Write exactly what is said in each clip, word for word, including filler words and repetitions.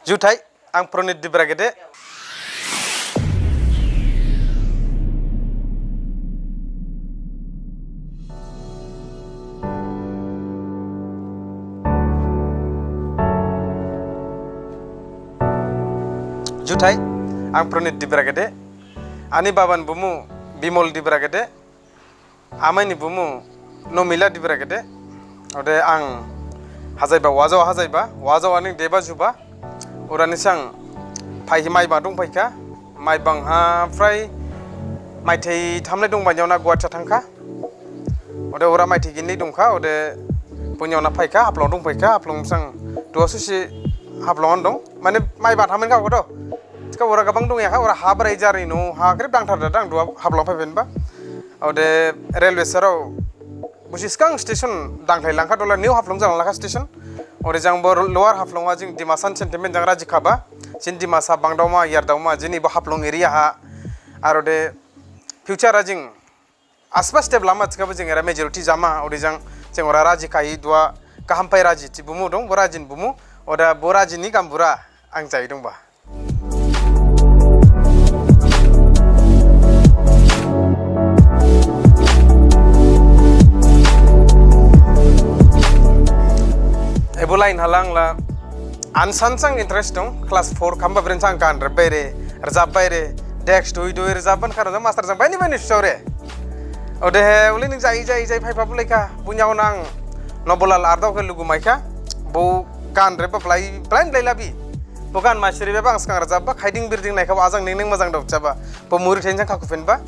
Juthai, ang Pranit Dibra Gede. Juthai, ang Pranit Dibra Gede. Ani baba ni bumu Bimol Dibra Gede. Amai ni bumu Nomila Dibra Gede. Ode ang hajaiba, Wajao hajaiba, Wajao ani deba juba. Ora ni sang phaihi Maibang dong phaikha. Maibang ha phrai maithai thamlai dongba yaona Guwahati thangkha. Ode ora maithai gini dongkha, ode boni yaona phaikha, Haflong dong phaikha, Haflong sang duha susi Haflong an dong. Mane Maibang thamkha odo. Thikha ora gabang dongyakha, ora ha brai jari no, ha khrip dangthar da dang duha Haflong phaiphinba. Ode railway sarao busi sgang station dangkhlai langkha, dola New Haflong jalang lakha station. Ode jang bo Lower Haflong ha jing Dimasa ni sentiment jang raji khaba. Jini Dimasa bangdaoma, yardaoma, jini bo Haflong area ha. Aro de future ha jing asba step lama thikhabo jing era majority jama, ode jang jing ora raji khai duha kaham phai raji thi bumu dong, bo raji ni bumu, oda bo raji ni gambura ang jai dongba. Ebo line halang la, an sansang interest dong, class four khamba bren sang gan rebbai re, rajabbai re, desk dui dui rajabban kharon jang master jang baini baini sore. Odehe, uli ning jai jai jai phaiba bulaikha, boni yaona ang Nobolal Ardao khe lugu maikha, bo gan rebba blai, blai blai labi. Bo gan masiri beba ang sgang rajabba, khaiding birding naikhabo ajang ning ning majang dok jaba, bo muri thenjang khakuphinba.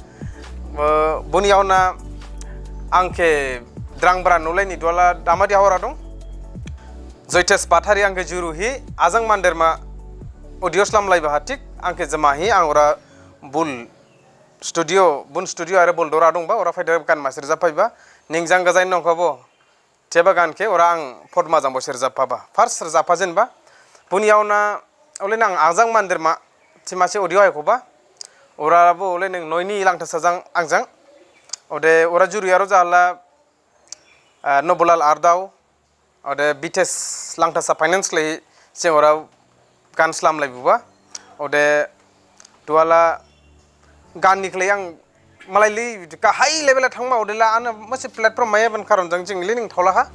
Bo, boni yaona ang khe drangbra nolai ni duhala damadi hora dong. Joytes Bathari ang khe juruhi, ajang manderma audio slam laiba hathik, ang khe jamahi, ang ora bul studio, bun studio are bul dora dongba, ora phaida gan masiri rajab phaiba, ning jang gajain nongkhabo. Theba gan khe ora ang Podma jang bo se rajab phaba. First rajab pha jenba. Boni yaona, ole nang ajang manderma, thimase audio hai khoba. Ora bo ole neng noini Langthasa jang ang jang. Ode ora juruyarao jahala, ah, Nobolal Ardao. Ode Bites Langthasa finance khlai jing ora gan slam laibuba. Ode duhala gan ni khlai ang malai li ka high level ha thangma, ode la ana masi platform maiyaban kharon jang jing li ning thaolakha.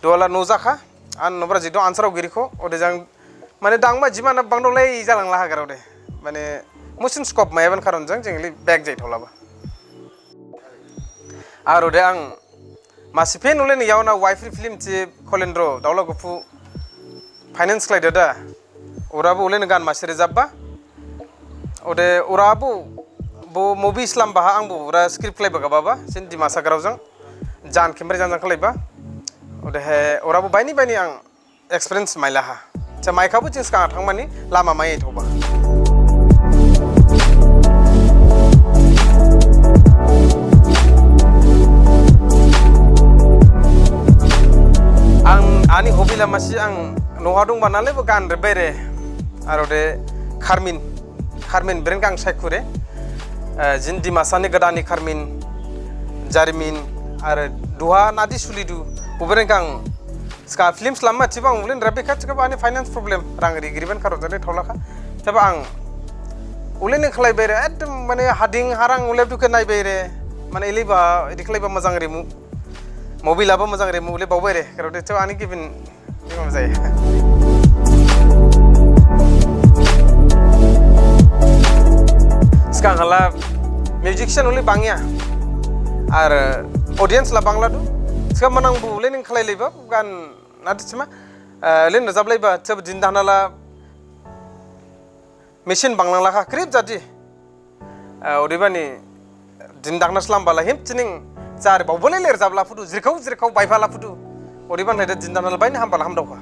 Duhala nojakha. An nobra jidong ansarao girikho. Ode jang mane dangma jimana bangdolai jalang laha gara ode. Mane musin scope maiyaban kharon jang jing li back jai thaolaba. Aro de ang masi phin ule ni yaona Waifri film thi Kholendro Daolagupu finance khlai dada. Ora bo ule ni gan masi rajabba. Ode ora bo, bo movie slam baha ang bo ora script khlaiba gababa. Jini Dimasa grao jang. Jan khimbre jan jang khlaiba. Odehe ora bo baini baini ang experience mailaha. Cha maikhabo jing sgang thangmani lama mai thoba. Ang ani hobby lama si ang noha dongba nale bo gan rebbai re. Aro de kharmin. Kharmin bren kang saikhure. Eh, jini Dimasa ni gadani kharmin, jarimin, ar duha nadi sulidu, bo bren kang ska film slamma thiba ang ulen rabi kha, thikhabo ani finance problem, rang ri giriban kharon jang thaolakha. Thikhabo ang ulen khlaibai re, ekdom mane hading harang ule dukhe naibai re, mane iliba, idi khlaiba majang rimu, mobile aba majang rimu, ule baobai re, karo de thikhabo ani gibin Bima jai. Sgang hala musician uli bangya. Ar audience la bangla du. Sgang manang bo ule ning khlai laiba gan nadi sima. Eh, ule rajab laiba thab din dahna la machine banglang lakha khrip jadi. Eh, odebani din dakna slam bala him thining jar bao bole ler jab laphudu, jirkhao jirkhao baipha laphudu. Odebani laide din dakna baini ham bala hamdaokha.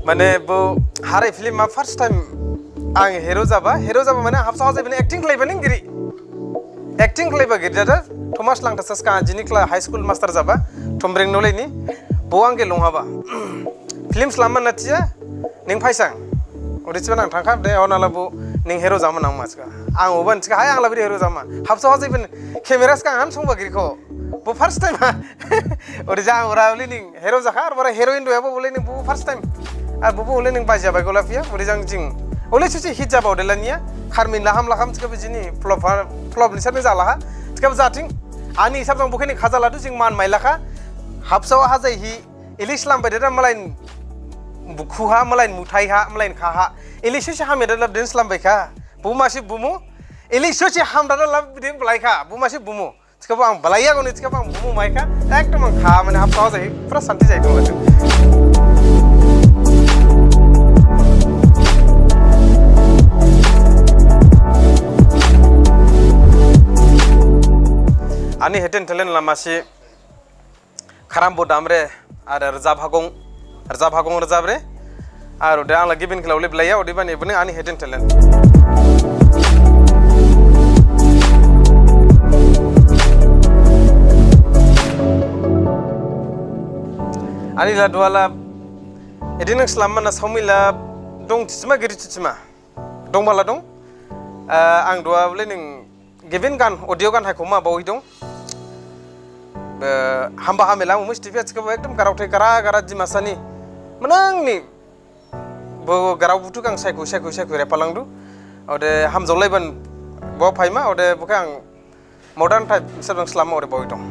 Mane bo Harai film ma first time ang hero jaba, hero jaba mane habsao hajai bini acting khlaiba ning giri. Acting khlaiba giri dada, Thomas Langthasa ska jini kla high school master jaba, Thombreng nolai ni, bo ang khe longhaba. Film slamma na thiya, ning phaisang. Ode thiba nang thangkha, de ona la bo ning hero jama nang ma thikha. Ang oban thikha, hai, ang labiri hero jama. Habsao ha jai ben camera sgang han songba giri kho. Bo first time ha. Ode jang ora uli ning hero jakha, ar bara heroine do abo uli ning bo first time. Ar bo bo uli ning baja bai gola phiya, ode jang jing. Uli susi hit jaba ode laniya. Kharmin laham laham thikha jini flop ha, flop ni sarni jala ha. Thikha jathing. Ani hisab jang bo khe ning khaja ladu jing man mai lakha. Habsao ha jai hi Ili slam bai dada malain bukhu ha, malain muthai ha, malain kha ha. Ili sisi hamya dada din slam bai kha. Bu masi bumu. Ili sisi ham dada lab din balai kha. Bu masi bumu. Thikhabo ang balaiya goni thikhabo ang bumu mai kha. Ekdom ang kha mane habsao jai pura santi jai dong. Ani hidden talent lamasi Kharambo damre, ar rajab hagong, rajab hagong rajabre, ar ode angla gibin khela uli blaiya, odebani bini ani hidden talent. Ani la duala, edin ang selama na saumila dong cicima giri cicima. Dong bala dong. Eh, ang dua uli ning gibin gan, audio gan hai khoma bawi dong. Eh, hamba hamela mumus T V achikhabo ekdom garao thai gara gara Dimasani. Menang ni. Bo garao buthu kang saiku saiku saiku repalangdu. Ode hamjaolaiban bo phaima, ode bo khe ang modern type hisab jang selama ode bawi dong.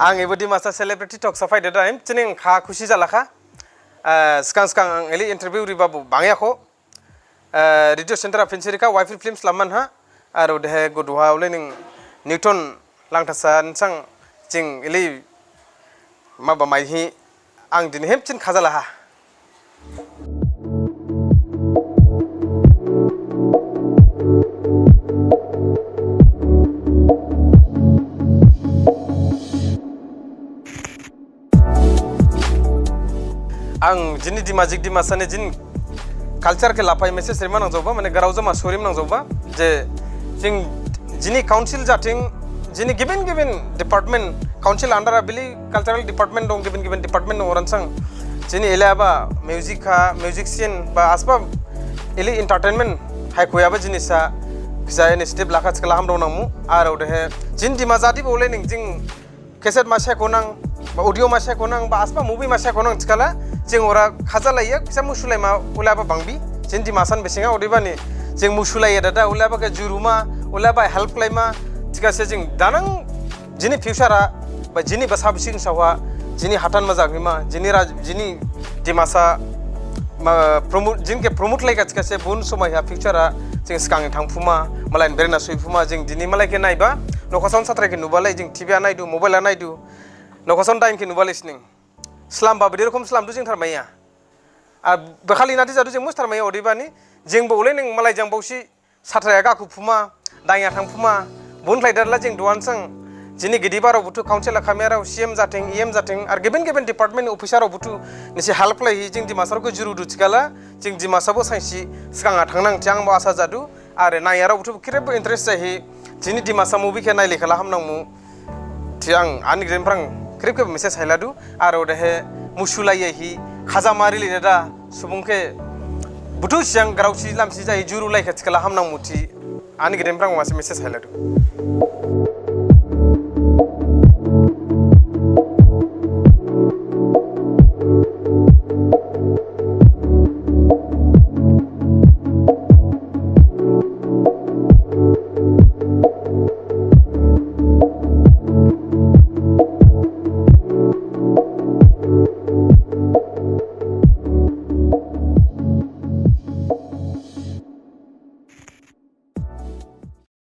Ang ebo Dimasa Celebrity Talks ha phai dada, em, chini kha khusi jalakha. Eh, sgang sgang ang ili interview riba bo bangya kho. Eh, Radio Center ha phinsi rikha, Wifil Films laman ha, ar odehe goduha uli ning Newton Langthasa nsang jing ili maba mai hi ang dini hemchin khajalaha. Ang jini Dimajik Dimasani jini culture khe laphai message rima nangjaoba, mane garao jama sorim nangjaoba, je jing jini council jathing, jini gibin gibin department, council under abili cultural department dong, gibin gibin department dong oransang. Jini elaba music ha, musician ba asba ili entertainment hai khoyaba jinisa kisa initiative lakha thikhala hamdao nangmu, ar odehe jini Dima jadi bo uli ning jing cassette ma saikhonang, ba audio ma saikhonang, ba asba movie ma saikhonang thikhala, jing ora khajalaiya, kisa musulaima ulaba bangbi, jini Dimasan bisingha, odebani, jing musulaiya dada, ulaba khe juruma, ulaba help khlaima, thikhase jing danang, jini future ha, ba jini basa bising sawa, jini hathan majak hima, jini raj-, jini Dimasa, ma, promote, jini khe promote laikha thikhase, bun somai ha future ha, jing sgang thangphuma, malai berna suiphuma, jing dini malai khe naiba, nokhasaon satrai khe nubalai, jing T V ha naidu, mobile ha naidu, nokhasaon dain khe nubalai sining. Slamba bidi rokhom slamdu jing tharmaiya. A, bekhali nadi jadu jing mus tharmaiya, odebani, jing bo uli ning malai jang baosi, satrai ha gakhuphuma, dain ha thangphuma, bun khlai dada jing duansang, jini gidi barao buthu council ha khamiyarao, C M jathing, E M jathing, ar gibin gibin department officer rao buthu, nisi help khlaihi, jing Dimasarao khe jurudu thikhala, jing Dimasa bo sainsi, sgang ha thangnang thi ang bo asa jadu, ar naiyarao buthu khrip bo interest jahi, jini Dimasa movie khe nailai khala hamnangmu, thi ang ani gidin phrang khrip khe message hailadu, ar odehe musulaiya hi, khajama rilai dada, subung khe buthu siang graosi lamsi jahi juru laikha thikhala hamnangmu thi, ani gidin phrang masi message hailadu.